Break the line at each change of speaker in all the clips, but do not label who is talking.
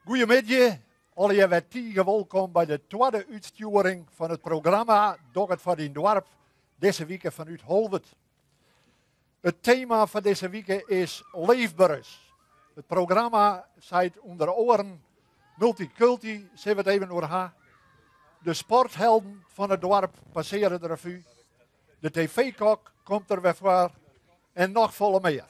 Goeiemiddei, allegear wer tige wolkom by de twadde útstjoering fan it programma Doch it foar dyn doarp, dizze wike fanút Holwert. It tema foar dizze wike is leefberens. It programma seit ûnder oaren multikulti, sille we it even oer ha. De sporthelden fan it doarp passeare de revu. De tv-kok komt der wer foar en noch folle mear.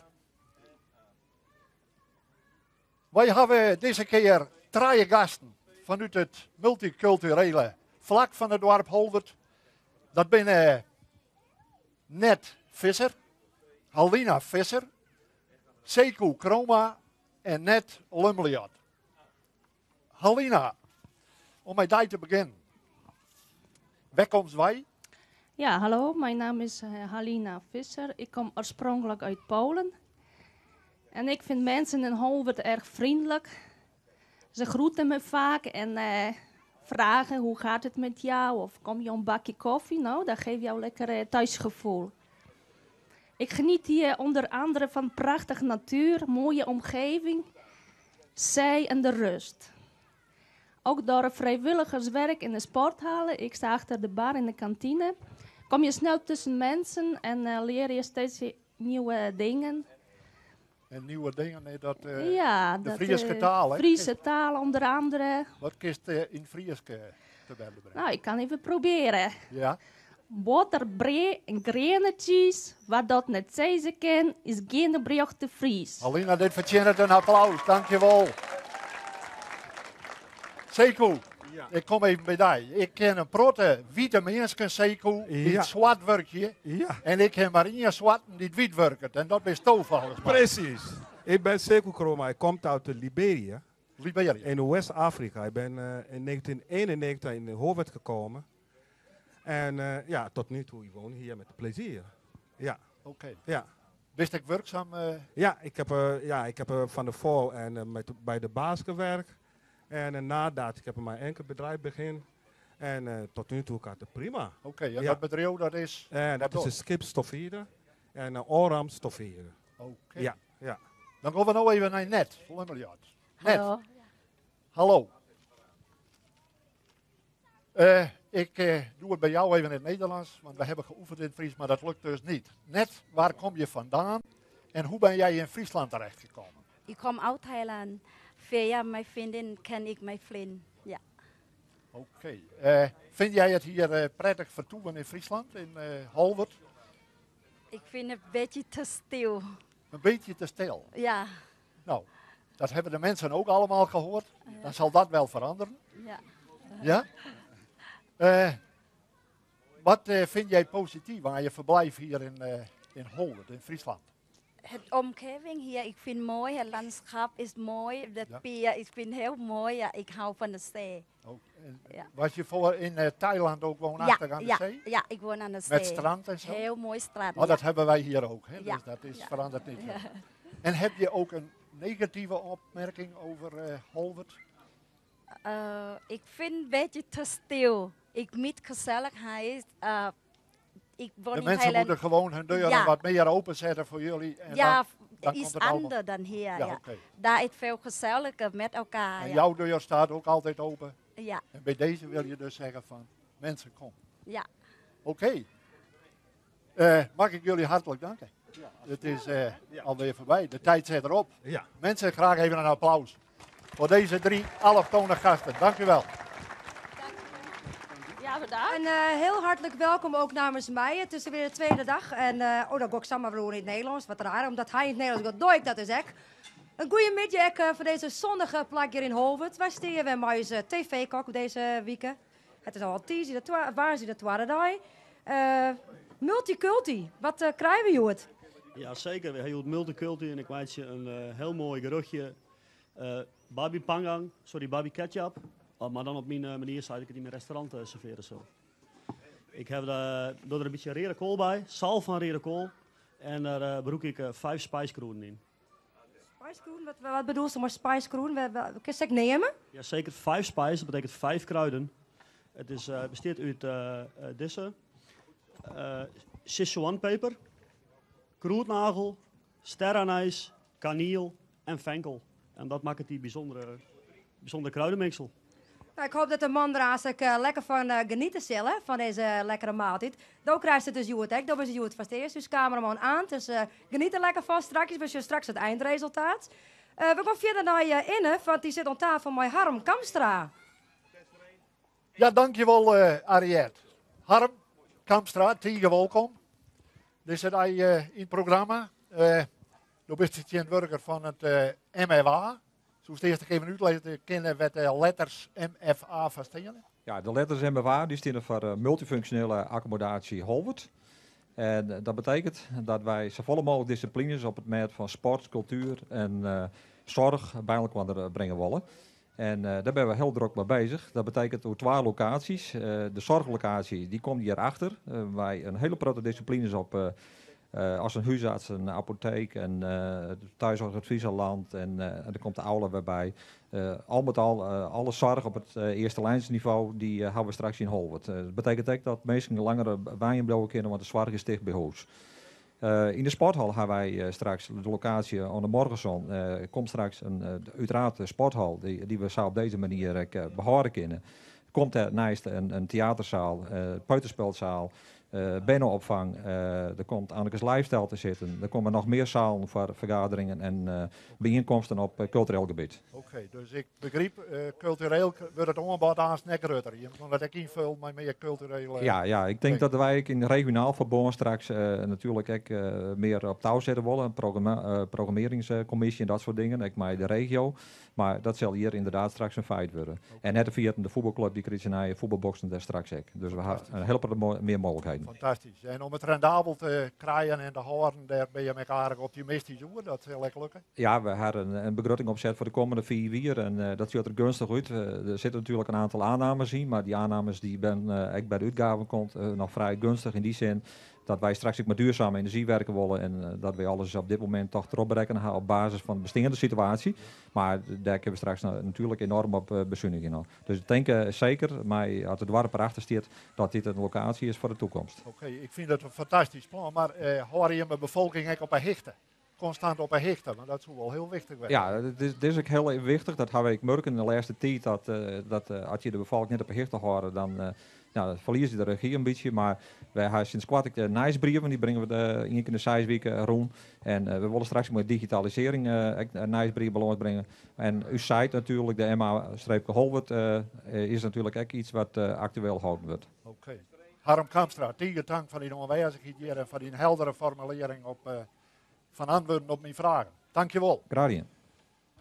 Wy hawwe dizze kear trije gasten fanút it multykulturele flak fan it doarp Holwert. Dat binne Net Visser, Halina Visser, Sekou Kroma en Net Lumliot. Halina, om mei dy te begjinnen. Wêr komst wei?
Ja, hallo, mijn naam is eh, Halina Visser. Ik kom oorspronkelijk uit Polen. En ik vind mensen in Holwert erg vriendelijk. Ze groeten me vaak en eh, vragen hoe gaat het met jou of kom je een bakje koffie? Nou, dat geeft jou lekker eh, thuisgevoel. Ik geniet hier onder andere van prachtige natuur, mooie omgeving, zee en de rust. Ook door vrijwilligerswerk in de sporthallen, ik sta achter de bar in de kantine, kom je snel tussen mensen en eh, leer je steeds nieuwe dingen.
En nieuwe dingen, nee, dat, eh,
ja,
de
dat,
Frieske
eh,
taal, hè?
Friese taal onder andere.
Wat kinst yn Frysk te berde bringe?
Nou, ik kan even proberen.
Ja,
Botter, brea en griene tsiis, wa dat net sizze kin, is gjin oprjochte Fries.
Halina, dit fertsjinnet in applaus, dankjewol. Sekou,
Ja.
ik kom even by dy. Ik ken in protte wite minsken, Sekou, dy't
Ja.
swart wurkje.
Ja,
En ik ken mar ien swarten dy't wyt wurket. En dat bisto folgens my.
precies. Ik ben Sekou Kroma, ik kom uit Liberia,
Liberia.
in West-Afrika. Ik ben in 1991 in Holwerd gekomen. En ja, tot nu toe, ik woon hier met plezier. Ja,
Oké.
ja.
Bist ek wurksum?
Ja, ik heb, ja, ik heb van de vol en bij de baas gewerkt. En nadat, ik heb mijn eigen bedrijf begin. En tot nu toe gaat het prima.
Oké, en
Ja.
dat bedriuw dat is?
En dat
Wat
is een skipstoffeerder en een Oram stoffeerder.
Oké.
Ja, ja.
Dan gean we no even nei Net. Lummerjord. Net,
Hallo.
hallo. Ik doe het bij jou even in het Nederlands, want we hebben geoefend in het Fries, maar dat lukt dus niet. Net, waar kom je vandaan en hoe ben jij in Friesland terechtgekomen?
Ik kom uit Thailand. Via mijn vriendin ken ik mijn vriend. Ja.
Oké. Vind jij het hier prettig vertoeven in Friesland, in Holwert?
Ik vind het een beetje te stil.
Een beetje te stil.
Ja.
Nou, dat hebben de mensen ook allemaal gehoord. Dan zal dat wel veranderen.
Ja.
Ja? Wat vind jij positief aan je verblijf hier in Holwert, in Friesland?
Het omgeving hier, ik vind mooi. Het landschap is mooi. De
Ja.
pier, ik vind heel mooi. Ja, ik hou van de zee.
Oh, en
Ja.
Was je voor in Thailand ook woonachtig
ja,
aan de
ja,
zee?
ja, ik woon aan de zee.
Met strand en zo?
Heel mooi strand.
Oh, dat hebben wij hier ook, hè?
Ja.
Dus dat is
Ja.
veranderd niet. veel. En heb je ook een negatieve opmerking over Holwert?
Ik vind het een beetje te stil. Ik mis gezelligheid. Ik woon
De
in
mensen
Thailand.
moeten gewoon hun deuren
Ja.
wat meer openzetten voor jullie. En
ja,
dan
iets
komt het allemaal.
anders dan hier.
Ja,
Ja,
oké.
Daar is veel gezelliger met elkaar.
En
ja.
jouw deur staat ook altijd open.
Ja,
En bij deze wil je dus zeggen van, mensen kom.
ja.
Oké. Mag ik jullie hartelijk danken. Het is alweer voorbij. De tijd zit erop.
Ja.
Mensen, graag even een applaus voor deze drie allochtone gasten. Dank u wel.
Ja, bedankt.
En heel hartelijk welkom ook namens mij. Het is weer de tweede dag. En oh, dan ga ik samen weer in het Nederlands. Wat raar, omdat hij in het Nederlands gaat, doe ik dat dus echt. Een goede middag voor deze zonnige plek hier in Holwert. Wij staan weer met onze tv-kok deze week. Het is al tien, waar is de tweede dag? Multiculti, wat krijgen we hier?
Ja, zeker. We hebben multiculti en ik weet je een heel mooi gerechtje. Babi pangang, sorry, babi ketchup. Oh, maar dan op mijn manier zou ik het in mijn restaurant serveren zo. Ik heb daar, doe er een beetje rode kool bij, sal van rode kool. En daar broek ik 5 spijskroeden in.
Spijskroeden? Wat bedoel je met spijskroeden? Kun je het nemen?
Ja, zeker. 5 spijs, dat betekent 5 kruiden. Het bestaat uit deze. Sichuanpeper, kroetnagel, sterrenijs, kaneel en venkel. En dat maakt het die bijzondere Bijzonder kruidenmengsel.
Nou, ik hoop dat de man der aanstek lekker van genieten sille, van deze lekkere maaltijd. Do krijst it dus hjoed ek, do bist hjoed foar it earst ús kameraman Aant, dus geniet der lekker fan strakjes, we sjogge straks it eindresultaat. We gaan fierder nei Inne, want dy sit oan tafel mei Harm Kamstra.
Ja, dankjewol Ariette. Harm Kamstra, tige wolkom. Dizze dei yn it programma. Do bist de tsjintwurdiger fan it MFA. Soest earst ek even útlizze kinne wêr't de letters MFA foar steane?
Ja, de letters MFA die steane foar Multifunctionele Accommodatie Holwert. En dat betekent dat wy safolle mooglik dissiplines op it mêd fan sport, kultuer en soarch by elkoar bringe wolle. En dêr binne we hiel drok mei bezich. Dat betekent oer twa lokaasjes. De soarchlokaasje die komt hjir achter, mei in hiele protte dissiplines op, as in húsarts, in apoteek en thuiszorg het Friese Land en der komt de aula wer by. Al met al, alle soarch op it earste lijnsnivo dy hawwe we straks yn Holwert. Dat betekent ek dat minsken langer wenjen bliuwe kinne, want de soarch is ticht by hûs. Yn de sporthal ha wy straks de lokaasje oan de Morgenson. Komt straks in uiteraard de sporthal die we sa op deze manier ek behâlde kinne. Komt dêrneist in teatersaal, peuterspelzaal, berneopfang. Der komt Annekes Lifestyle te sitten. Der komme noch mear salen foar fergaderingen en byienkomsten op kultureel gebiet.
Oké, dus ik begryp, kultureel wurdt it oanbod aanst net grutter. Jim kinne dat ek ynfolje mei mear kulturele.
Ja, ja, ik tink dat wy ek yn regionaal ferbân straks natuerlik ek mear op tou sette wolle. In programmearringskommisje en dat soart dingen, ek mei de regio. Mar dat sil hjir ynderdaad straks in feit wurde. En net te ferjitten, de fuotbalklup dy krijt syn nije fuotbalboksen dêr straks ek. Dus we ha in hiel protte mear mooglikheden.
Fantastysk. En om it rendabel te krijen en te hâlden, dêr binne jim ek aardich optimistysk oer. Dat sil ek lukke.
Ja, we ha in begrutting opset foar de kommende 5 jier en dat sjocht der geunstich út. Der sitte natuerlik in aantal aannames yn, mar dy aannames dy binne ek by de útgaven komt noch frij geunstich yn dy sin dat wy straks ek mei duurzame enerzjy werke wolle en dat wy alles op dit momint toch trochberekkene ha op basis fan de besteande situaasje. Mar dêr kinne we straks natuerlik enorm op besunigje noch. Dus ik tink seker, mei as it doarp erachter stiet, dat dit in lokaasje is foar de toekomst.
Oké, ik fyn dat in fantastysk plan, mar hâlde jimme de befolking ek op 'e hichte? Konstant op 'e hichte, want dat soe wol hiel wichtich wêze.
Ja, dit is ek hiel wichtich. Dat hawwe wy ek murken yn de lêste tiid, dat as je de befolking net op 'e hichte hâlde, dan ja, ferlieze je de regy in bytsje. Mar wy hawwe sinds koart ek de nijsbrieven, dy bringe we ien kear yn de 6 wike rûn. En we wolle straks mei digitalisearring ek in nijsbrief belâns bringe. En ús site natuerlik, de MA-Holwert, is natuerlik ek iets wat aktueel hâlden wurdt.
Oké. Harm Kamstra, tige tank foar dyn oanwêzichheid hjir en foar dyn heldere formulearring op fan antwurden op myn fragen. Dankjewol.
Graach dien.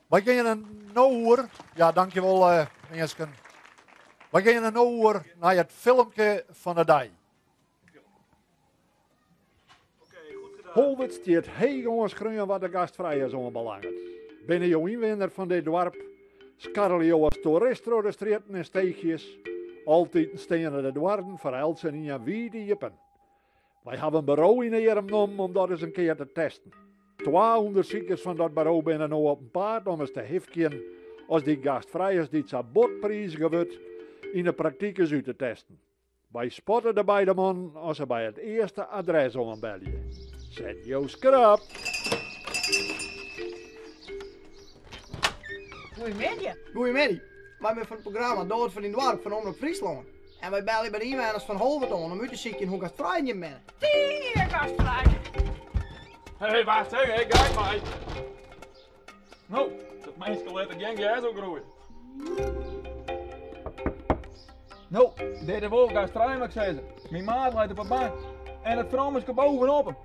Wy geane no oer, ja dankjewol minsken. Wy geane no oer nei it filmke fan de dei. Holwert stiet heech oanskreaun wat de gastfrijens oanbelanget. Binne jo ynwenner fan dit doarp? Skarrelje jo as toerist troch de strjitten en steechjes? Altiten steane de doarren foar eltsenien wiid iepen. Wy hawwe in buro yn 'e earm nommen om dat ris in kear te testen. Twa ûndersikers fan dat buro binne no op 'en paad om ris te hifkjen as dy gastfrijens dy't sa bot priizge wurdt yn 'e praktyk ris út te testen. Wy spotte de beide mannen as se by it earste adres oanbelje. Set jo skrap!
Goeiemiddei. Goeiemiddei. Wy binne fan it programma Doch it foar dyn doarp fan Omrop Fryslân. En wy belje by de ynwenners fan Holwert oan om út te sykjen hoe gastfrij jim binne.
Tige gastfrij!
Hé, wacht even, ik ga mei. No, dat minske lit der gjin gers op groeie. No, dit is wol gastfrij, moat ik sizze. Myn maat leit op 'e bank en it frommeske bovenop him.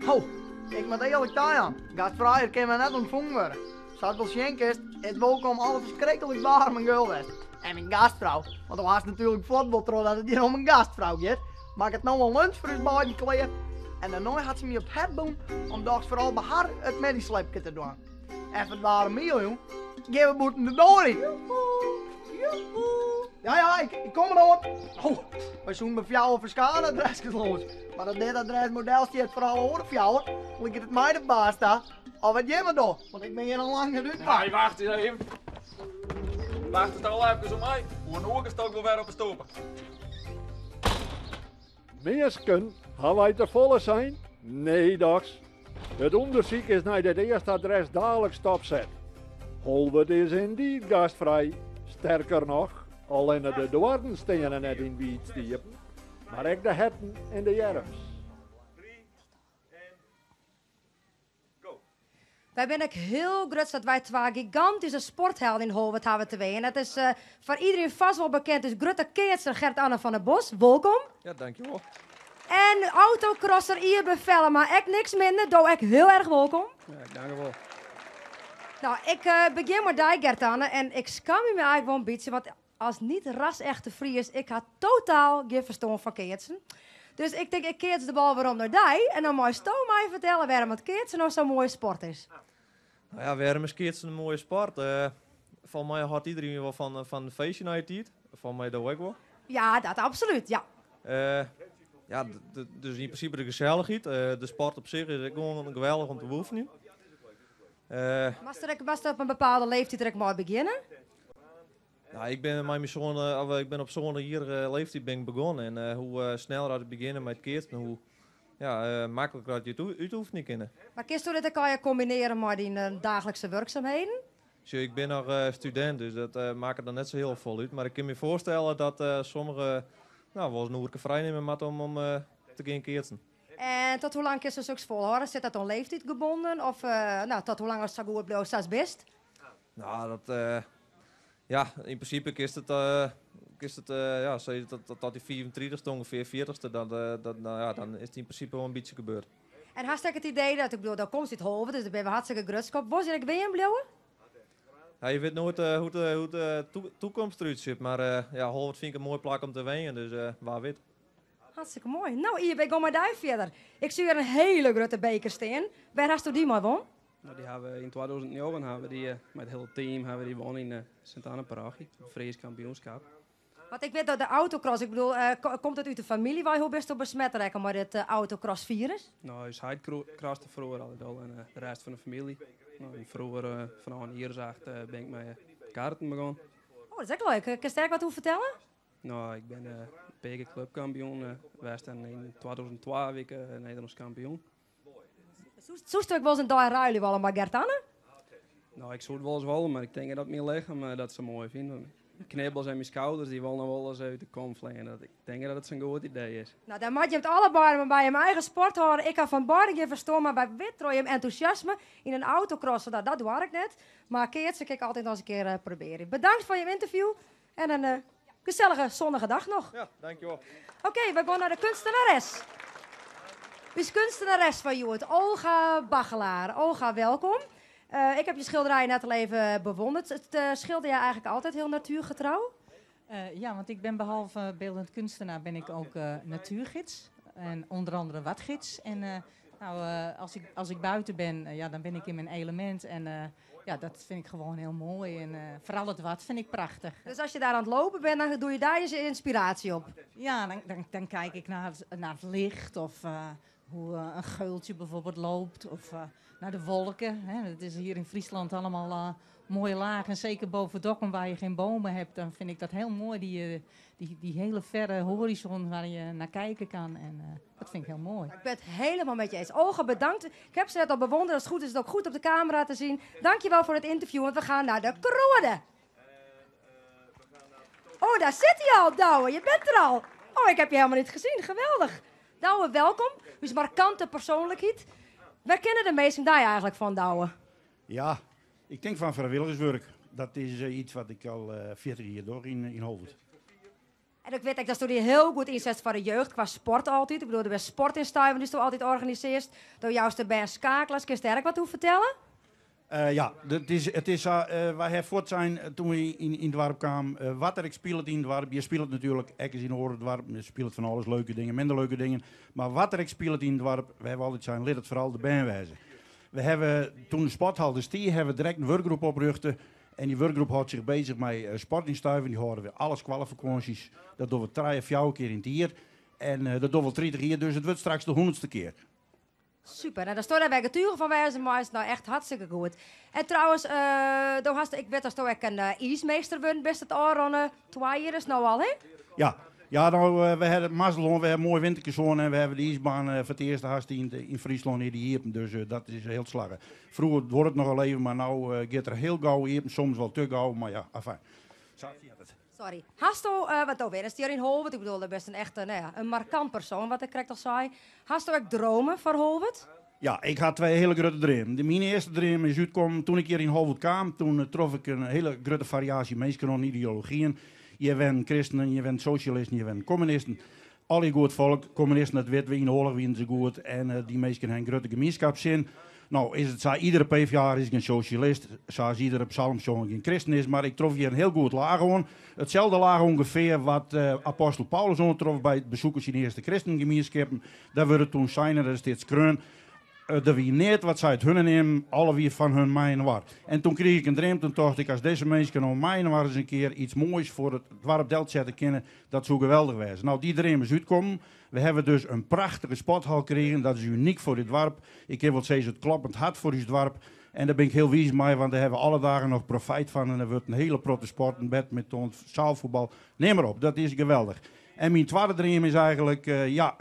Ho, ik moat earlik tajaan, gastfrijer kin my net ûntfûn wurde. Sa'tst wol sjen kinst, is it wolkom al ferskriklik waarm en gul west. En myn gastfrou, want do hast natuerlik fuort wol troch dat it hjir om in gastfrou giet, makket no in lunch foar ús beiden klear. En dêrnei hat se my op it hert bûn om dochs foaral by har it middeislepke te dwaan. En foar it waarme miel, jong, gean we bûten de doar yn. Joehoe! Ja, ja, ik, ik kom deroan. Oh, wy soenen by fjouwer ferskate adreskes lâns. Mar dat dit adres model stiet foar alle oare fjouwer, liket it my de baas ta. Of wat jimme dogge, want ik bin hjir al lang net útpakt.
Hey, wacht eens even. Wacht it al efkes om my. Oer in oerke sto ik wol wer op 'e stoepe.
Minsken, ha wy te folle sein? Nee dochs. It ûndersyk is nei dit earste adres daliks stopset. Holwert is yndied gastfrij. Sterker noch, allinne de doarren steane net yn wiid iepen, mar ek de herten en de earms.
Wy binne ek hiel grutsk dat wy twa gigantyske sporthelden yn Holwert hawwe te wenjen. Dat is foar iderien fêst wol bekend, ús grutte keatser Gert-Anne van der Bos. Wolkom.
Ja, dankjewol.
En autocrosser Iebe Vellema, ek niks minder. Do ek hiel erch wolkom.
Ja, dankjewol.
No, ik begjin mei dy Gert-Anne en ik skamje my eigentlik wol in bytsje, want as niet ras-echte Fries, ik ha totaal gjin ferstân fan keatsen. Dus ik tink, ik keats de bal werom nei dy en dan meisto my fertelle wêrom it keatsen no sa'n moaie sport is.
No ja, wêrom is keatsen in moaie sport? Folgens my hâldt iderien wol fan, fan in feestje nei de tiid. Folgens my do ek wol.
Ja, dat absolút, ja.
Ja, dus yn prinsipe de gesellichheid. De sport op sich is ek gewoan geweldich om te beoefenjen.
Moatst der ek, moatst op in bepaalde leeftiid der ek mei begjinne?
Nou, ik bin mei myn soan, of ik bin op sânjierrige leeftiid bin ik begûn. En hoe sneller dat je begjinne mei it keatsen, hoe ja, makliker dat je it útoefenje kinne.
Mar kinsto dit ek allegear kombinearje mei dyn daaglikse wurksumheden?
Sjoch, ik bin noch studint, dus dat makket noch net sa hiel folle út. Mar ik kin my foarstelle dat sommige nou, wolris in oerke frij nimme moatte om te gean keatsen.
En tot hoe lang kinsto soks folhâlde? Sit dat oan leeftiid gebonden? Of nou, tot hoe lang ast sa goed bliuwst sa'tst bist?
Nou, dat, ja, yn prinsipe kinst it, kinst it, ja, sis tot, tot dyn fiifentritichste ûngefear, fjirtichste, dan, dat, nou ja, dan is it yn prinsipe wol in bytsje gebeurd.
En hast ek it idee dat, ik bedoel, do komst út Holwert, dus dêr binne we hartstikke grutsk op. Wolst hjir ek wenjen bliuwe?
Ja, je wit noait hoe't hoe't de toekomst derút sjocht, mar ja, Holwert fyn ik in moai plak om te wenjen, dus wa wit.
Hartstikke moai. No Iebe, ik gean mei dy fierder. Ik sjoch hjir in hiele grutte beker stean. Wêr hasto dy mei wûn?
No, dy hawwe we yn 2009 hawwe we dy mei it hiele team hawwe we dy wûn yn Sint Anne Parochie, it Frysk kampioenskap.
Want ik wit dat de autocross, ik bedoel, komt it út de famylje wei? Hoe bisto besmet rekke mei dit autocrossfirus?
No, ús heit crosste froeger altyd al en de rest fan de famylje. No, en froeger, fanôf in jier as acht, bin ik mei karten begûn.
Oh, dat is ek leuk. Kinst dêr ek wat oer fertelle?
No, ik bin in pear kear klupkampioen west en yn 2002 wie ik Nederlânsk kampioen.
Soesto ek wolris in dei ruilje wolle mei Gert-Anne?
No, ik soe it wolris wolle, mar ik tink dat myn lichem dat sa moai fynt. Want myn knibbels en myn skouders dy wolle noch wolris út de kom fleane. Dat ik tink dat it sa'n goed idee is.
No, dan moatte jim it allebeide mar by jim eigen sport hâlde. Ik ha fan beide gjin ferstân, mar wy witte troch jim entûsjasme yn in autocross, dat dat doar ik net. Mar keatse kin ik altyd noch ris in kear probearje. Bedankt foar jim ynterview en in gesellige sonnige dag noch.
Ja, dankjewol.
Oké, we gean nei de kunstenares. Us kunstenares fan hjoed, Olga Bagelaar. Olga, welkom. Uh, ik heb je schilderij net al even bewonderd. Het, uh, schilder jij eigenlijk altijd heel natuurgetrouw?
Uh, ja, want ik ben behalve beeldend kunstenaar ben ik ook natuurgids. En onder andere wadgids. En nou, als, ik, als ik buiten ben, ja, dan ben ik in mijn element. En ja, dat vind ik gewoon heel mooi. En vooral het wad vind ik prachtig.
Dus als je daar aan het lopen bent, dan doe je daar je inspiratie op?
Ja, dan, dan, dan kijk ik naar het, naar het licht of hoe een geultje bijvoorbeeld loopt. Of naar de wolken. Hè. Het is hier in Friesland allemaal mooie lagen. En zeker boven Dokkum waar je geen bomen hebt, dan vind ik dat heel mooi. Die, die, die hele verre horizon waar je naar kijken kan. En dat vind ik heel mooi.
Ik ben het helemaal met je eens. Olga, bedankt. Ik heb ze net al bewonderd. Als het goed is, is het ook goed op de camera te zien. Dankjewel voor het interview, want we gaan naar de Kroade. Oh, daar zit hij al, Douwe. Je bent er al. Oh, ik heb je helemaal niet gezien. Geweldig. Douwe, welkom. U is markante persoonlijkheid. Wêr kenne de minsken dy eigenlijk fan, Douwe?
Ja, ik tink fan frijwilligerswurk. Dat is iets wat ik al 40 jier doch yn, yn Holwert.
En ik wit ek datsto dy hiel goed ynsetst foar de jeugd kwa sport altyd. Ik bedoel, der binne sport yn Stuiven dy'tsto altyd organisearrest. Do joust de bern skaakles. Kinst dêr ek wat oer fertelle?
Ja, it is sa, wy hawwe fuort sein toen we yn it doarp kamen, wat der ek spilet yn it doarp, hjir spilet natuerlik ek as yn oare doarpen, der spilet fan alles, leuke dingen, minder leuke dingen, mar wat der ek spilet yn it doarp, wy hawwe altyd sein, lit it foaral de bern wêze. We hawwe, toen de sporthal der stie, hawwe we direkt in wurkgroep oprjochte en dy wurkgroep hâldt sich bezich mei sport yn Stuiven, dy hâlde we alle skoallefakânsjes, dat dogge we trije, fjouwer kear yn it jier en dat dogge we al 30 jier, dus it wurdt straks de hûndertste kear.
Super, en datsto dêr wer getuge fan wêze meist, no echt hartstikke goed. En trouwens, do hast, ik wit datsto ek in iismeester wurden bist it ôfrûne twa jier is no al, hè?
Ja, Ja, nou, we hawwe mazzel hân, we hawwe moai winterke hân en we hawwe de iisbaan foar it earst hast yn Fryslân hjir iepen, dus dat is hiel slagge. Froeger duorre it noch al even, mar no giet er hiel gau iepen, soms wol te gau, mar ja, afijn. Sa giet it.
Sorry. Hasto, want do wennest hjir yn Holwert, ik bedoel, do bist in echte, no ja, in markant persoan, wat ik krekt al sei. Hasto ek dromen foar Holwert?
Ja, ik ha twa hiele grutte dreamen. Myn earste dream is útkommen toen ik hjir yn Holwert kaam. Toen trof ik in hiele grutte fariaasje minsken oan ideologyen. Hjir wennen kristenen, hjir wennen sosjalisten, hjir wennen kommunisten. Allegear goed folk. Kommunisten, dat witte we, yn de oarloch wienen se goed. En dy minsken ha in grutte gemienskapssin. No is it sa, iedere PvdA is gjin sosjalist, sa as iedere psalmsjonger gjin kristen is, mar ik trof hjir in hiel goed laach oan. Itselde laach ûngefear wat apostel Paulus oantrof by it besoeken syn earste kristengemienskippen. Dêr wurde toen sein en dat stiet skreaun, Der wie neat wat sy út hunnen nimmen, alle wie fan hun mei-inoar. En toen krige ik in dream, toen tocht ik, as dizze minsken no mei-inoar ris in kear iets moais foar it doarp delsette kinne, dat soe geweldich wêze. No, dy dream is útkommen. We hawwe dus in prachtige sporthal krigen, dat is unyk foar dit doarp. Ik kin wol sizze it kloppend hart foar ús doarp. En dêr bin ik hiel wiis mei, want dêr hawwe we alle dagen noch profijt fan en der wurdt in hiele protte sporten, badminton, zaalvoetbal, neam mar op. Dat is geweldich. En myn twadde dream is eigenlik, ja,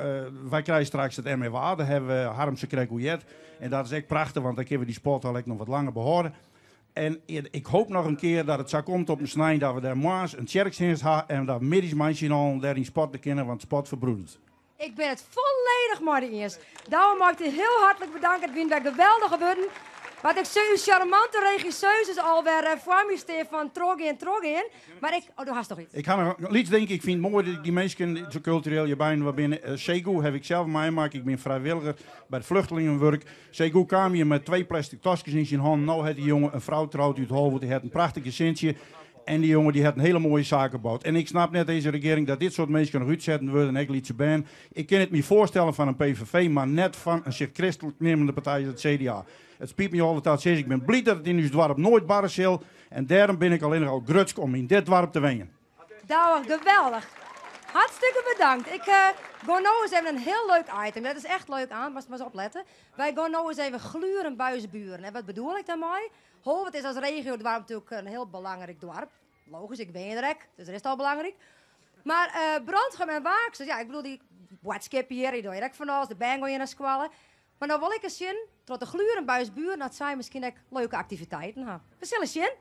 wy krije straks it MFA, dêr hawwe we Harm sakrekt oer heard. En dat is ek prachtich, want dan kinne we dy sporthal ek noch wat langer behâlde. En ik hoop noch in kear dat it sa komt op in snein dat we dêr moarns in tsjerktsjinst ha en dat we middeis mei syn allen dêr yn sporte kinne, want sport ferbroedert.
Ik bin it folledich mei dy iens. Douwe mei ik dy hiel hartlik bedanke. It wienen wer geweldige wurden. Want ik sjoch ús sjarmante regisseuses alwer foar my stean fan trochgean, trochgean. Mar ik, oh, do hast noch iets.
Ik ha noch in lyts dinkje. Ik fyn it moai dat dy minsken sa kultureel hjir byinoar binne. Segu haw ik sels meimakke. Ik bin frijwilliger by it fluchtelingenwurk. Segu kaam hjir mei twa plastic taskes yn syn hannen. No hat dy jonge in frou troud út Holwert. Dy hat in prachtich gesintsje. En dy jonge dy hat in hiele moaie saak opboud. En ik snap net dizze regearing dat dit soart minsken noch útsetten wurde en ek lytse bern. Ik kin it my foarstellen fan in PVV, mar net fan in sich kristlik neamende partij as it CDA. It spyt my altyd dat sis, ik bin bliid dat it yn ús doarp noait barre sil en dêrom bin ik allinnich al grutsk om yn dit doarp te wenjen.
Douwe, geweldich. Hartstikke bedankt. Ik gean no ris even in hiel leuk item. Dat is echt leuk aan, moatst mar ris oplette. Wy gean no ris even gluren by ús buren. En wat bedoel ik dêrmei? Holwert is as regiodoarp natuerlik in hiel belangryk doarp. Logysk, ik wenje der ek, dus dat is al belangryk. Mar Brantgum en Waaksens, ja, ik bedoel dy boadskippen hjir, dy dogge hjir ek fan alles, de bern gean hjir nei skoalle. Mar no wol ik ris sjen, troch te gluren by ús buren, dat sy miskien ek leuke aktiviteiten ha. We sille sjen.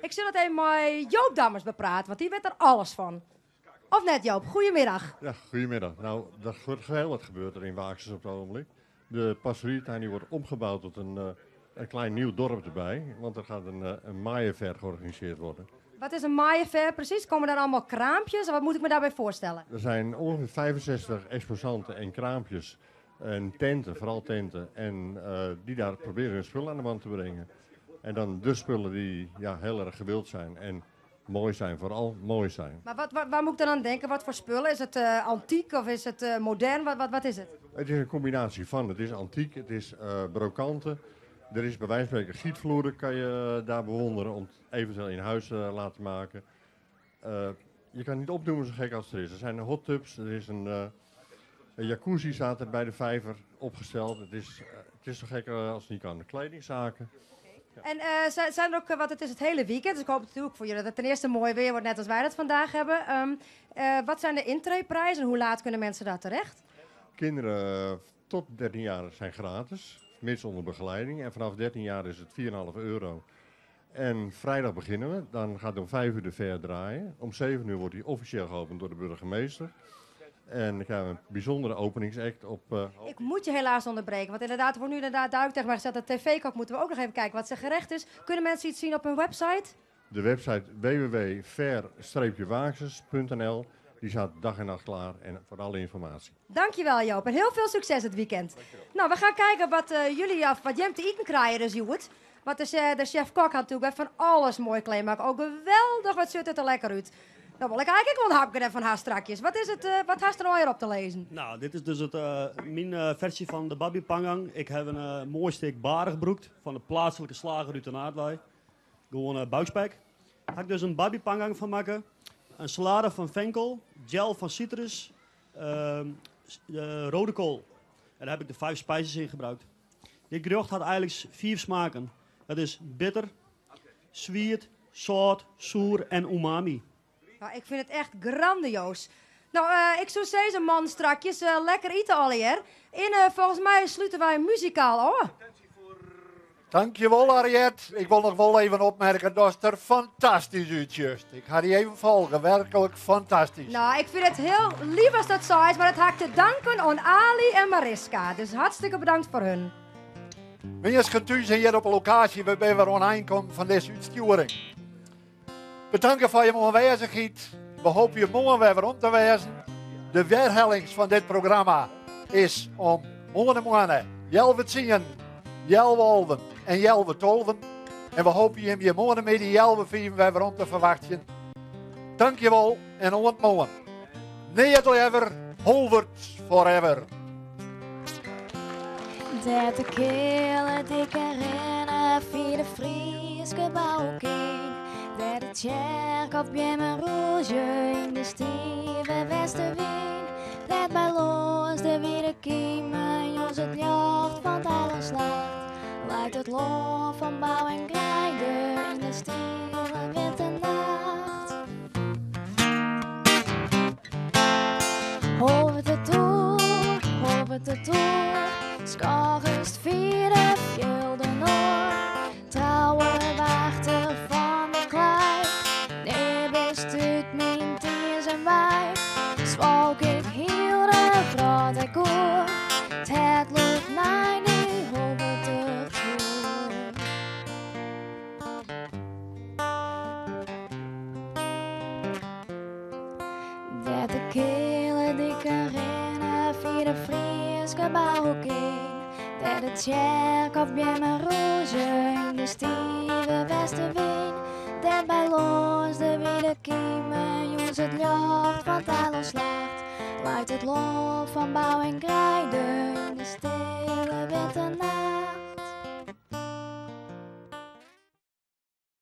Ik sil it even mei Joop Dammers beprate, want dy wit der alles fan. Of net Joop? Goeiemiddag.
Ja, goedemiddag. Nou, er gebeurt heel wat gebeurt er in Waaksens op het ogenblik. De pastorietuin die wordt omgebouwd tot een klein nieuw dorp erbij, want er gaat een maaienfair georganiseerd worden.
Wat is een maaienfair precies? Komen daar allemaal kraampjes? Wat moet ik me daarbij voorstellen?
Er zijn ongeveer 65 exposanten en kraampjes en tenten, vooral tenten, en die daar proberen hun spullen aan de man te brengen. En dan de spullen die, ja, heel erg gewild zijn en mooi zijn, vooral mooi zijn.
Maar waar moet ik dan aan denken? Wat voor spullen? Is het antiek of is het modern? Wat is het?
Het is een combinatie van. Het is antiek, het is brocante. Er is bij wijze van spreken gietvloeren, kan je daar bewonderen om het eventueel in huis te laten maken. Je kan niet opnoemen zo gek als er is. Er zijn hot tubs, er is een jacuzzi staat er bij de vijver opgesteld. Het is zo gek als het niet kan. De kledingzaken.
En zijn er ook, want het is het hele weekend, dus ik hoop natuurlijk voor jullie dat het ten eerste mooi weer wordt, net als wij dat vandaag hebben. Wat zijn de intreeprijzen en hoe laat kunnen mensen daar terecht?
Kinderen tot 13 jaar zijn gratis, mits onder begeleiding. En vanaf 13 jaar is het vier en een half euro. En vrijdag beginnen we, dan gaat om 5 uur de fair draaien. Om 7 uur wordt die officieel geopend door de burgemeester. En dan krijgen we een bijzondere openingsact op
Ik moet je helaas onderbreken, want inderdaad, er wordt nu inderdaad duidelijk tegen mij gezegd dat tv-kok moeten we ook nog even kijken wat zijn gerecht is. Kunnen mensen iets zien op hun website?
De website w w w punt fair waaksens punt n l, die staat dag en nacht klaar en voor alle informatie.
Dankjewel Joop en heel veel succes het weekend.
Dankjewel.
Nou, we gaan kijken wat jullie af, wat Jem te eten krijgen dus Joet. Want de chef-kok had natuurlijk van alles mooi klaarmaken. Ook geweldig, wat ziet het er lekker uit. Nou wil ik eigenlijk wel een hapje van haar strakjes. Wat is het, wat hast er nou weer op te lezen?
Nou, dit is dus mijn versie van de babi pangang. Ik heb een mooi stuk barig gebruikt van de plaatselijke slager uit de Naardwei. Gewoon buikspek. Daar ga ik dus een babi pangang van maken. Een salade van venkel, gel van citrus, rode kool. En daar heb ik de 5 spijzen in gebruikt. Dit gerecht had eigenlijk 4 smaken. Dat is bitter, zwiet, zout, zoer en umami.
Nou, ik vind het echt grandioos. No, eh, ik soe sizze, man, strakjes, eh, lekker ite allegear. En eh, folgens my slute wy muzikaal ôf.
Dankjewol Ariette. Ik wol noch wol even opmerke datst der fantastysk útsjochst. Ik ha dy even folge, werklik fantastysk.
No, ik fyn it hiel leaf ast dat seist, mar dat ha ik te danken oan Ali en Mariska. Dus hartstikke bedankt foar hun.
Minsken thús en hjir op 'e lokaasje, we binne wer oan 'e ein kommen fan dizze útstjoering. Betanke foar jim oanwêzichheid. We hoopje moarn wer werom te wêzen. De werhellings fan dit programma is om moarnemoarne healwei tsienen, healwei alven en healwei tolven. En we hoopje jim hjir moarnemiddei healwei fiven wer werom te ferwachtsjen. Dankjewol en oant moarn. Neat leaver, Holwert forever.
Dêr't de keale diken rinne fia de Fryske boukearn. Dêr't de tsjerkhôfbeammen rûzje yn de stive westewyn. Dêr't bylâns de wide kimen jûns it ljocht fan 't eilân slacht. Leit it lân fan bou en greide yn de stille winternacht. Holwertertoer, Holwertertoer, skôgest fier de fjilden oer. Trouwe wachter fan de klei, nea bist út myn tinzen wei. Swalk ik hiel de wrâld ek oer, 't hert lûkt nei dy Holwertertoer. Dêr't de keale diken rinne fia de Fryske boukearn. Dêr't de tsjerkhôfbeammen rûzje yn de stive westewyn. Dêr't bylâns de wide kimen jûns it ljocht fan 't eilân slacht. Leit it lân fan bou en greide yn de stille winternacht.